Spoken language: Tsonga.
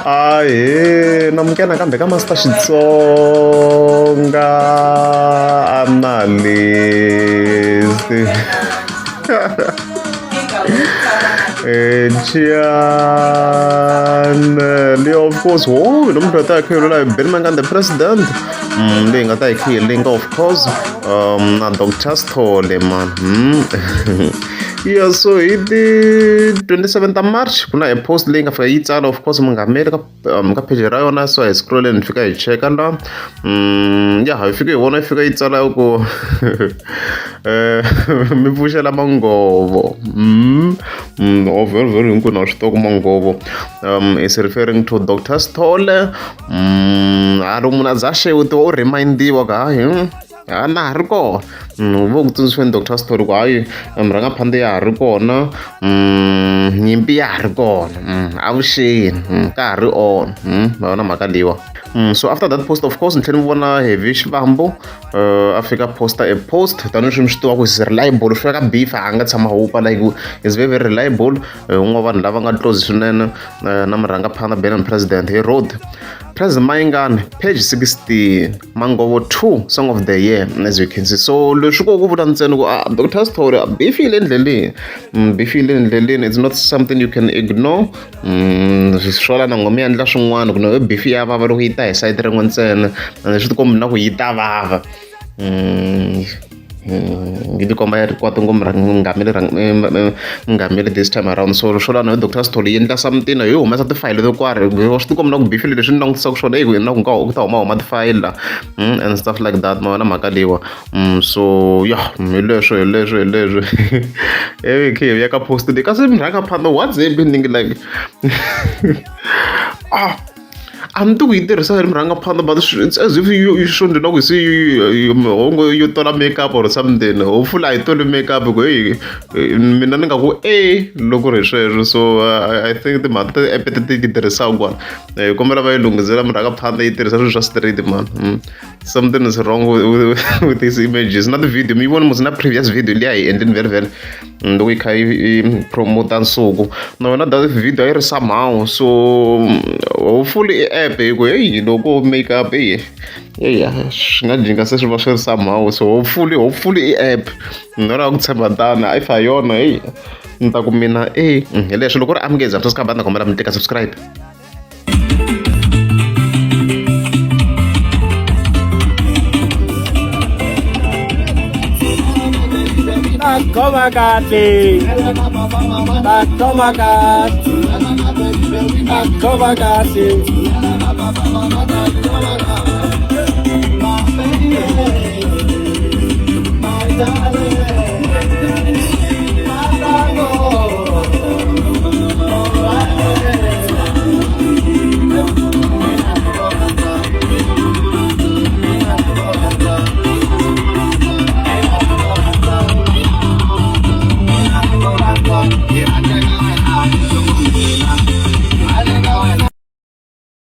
Ahee namukela nakambe ka Master Xitsonga Analyst channel of course ho lomuntlha hi ta hi kha hi lula hi Benny Mayengani the president leyi nga ta hi kha hi linka of course na Doctor Sithole man ya so hi ti 27 ta March ku na e post leyi nga fika yi tsala of course mungameli ka ka page ra yona so hi scrolleni hi fika hi cheka la ya hi fike hi vona yi fika yi tsala ku mi pfuxela manghovo oh very very hinkwenu na swi tiva ku manghovo is referring to Doctor Sithole a ri munhu a za a xewetiwa u remind-iwa ku hayi ha na ha ri kona vo ku tsundzuxeni Doctor Sithole ku hayi murhangaphandle ya ha ri kona nyimpi ya ha ri kona avuxeni ka ha ri on ma yona mhaka leyiwa so after that post of course ni tlhela ni vona Heavy Xivambu a fika posta a post tanihileswi mi swi tiva ku is reliable swi ka beef a nga tshama hupa like is very very reliable un'we wa vanhu lava nga close swinene na murhangaphandle Benny President hi road President Mayengani page 16 Manghovo 2 song of the year as you can see so leswi ko ku vula ntsena ku ah, Dr Sithole beef yi le ndleleni beef yi le ndleleni it's not something you can ignore swala na ngoma yi endla swin'wana ku no beef ya vava loko yi ta hi sayiti rin'we ntsena ende swi tikomba na ku yi ta vava yi tikomba yi ri kwate ngopfu mungameli mungameli this time around so swo lana hi Doctor Sithole yi endla something hi humesa tifayele to karhi swi tikomba na ku beef leswi ni langutisaka swona eku na ku nga ku ta huma huma tifayele la and stuff like that ma vona mhaka leyiwa so ya hi leswo hi leswo hi leswo ivi khe hi ya ka post leyi kasi murhangaphandle what's happening like ah a ni tivi ku yi tirhisa yini murhangaphandle but it's as if yi xonge na ku se hongo yo tola makeup or something hopefully a yi toli makeup ku heyi mina ni nga ku e loko ri hi sweswo so I think timhaka ta ti-app ti ti tirhisaka kwala hi kombela va yi lunghisela murhangaphandle yi tirhisa swilo swa straight man something is wrong with these images na ti-video mi yi vone mos na previous video liya hi endleni vhele vhele loko yi kha yi promota nsuku na yona that video a yi ri somehow so hopefully i app hi ku heyi loko make up eyi eya swi nga jinga se swi va swi ri somehow so hopefully hopefully i app ni ra ku tshemba tana if a yona heyi ni ta ku mina e hi leswi loko ri amukeza mi subscribe na kombela mi teka subscribe Khoma kahle. Khoma kahle. Khoma kahle.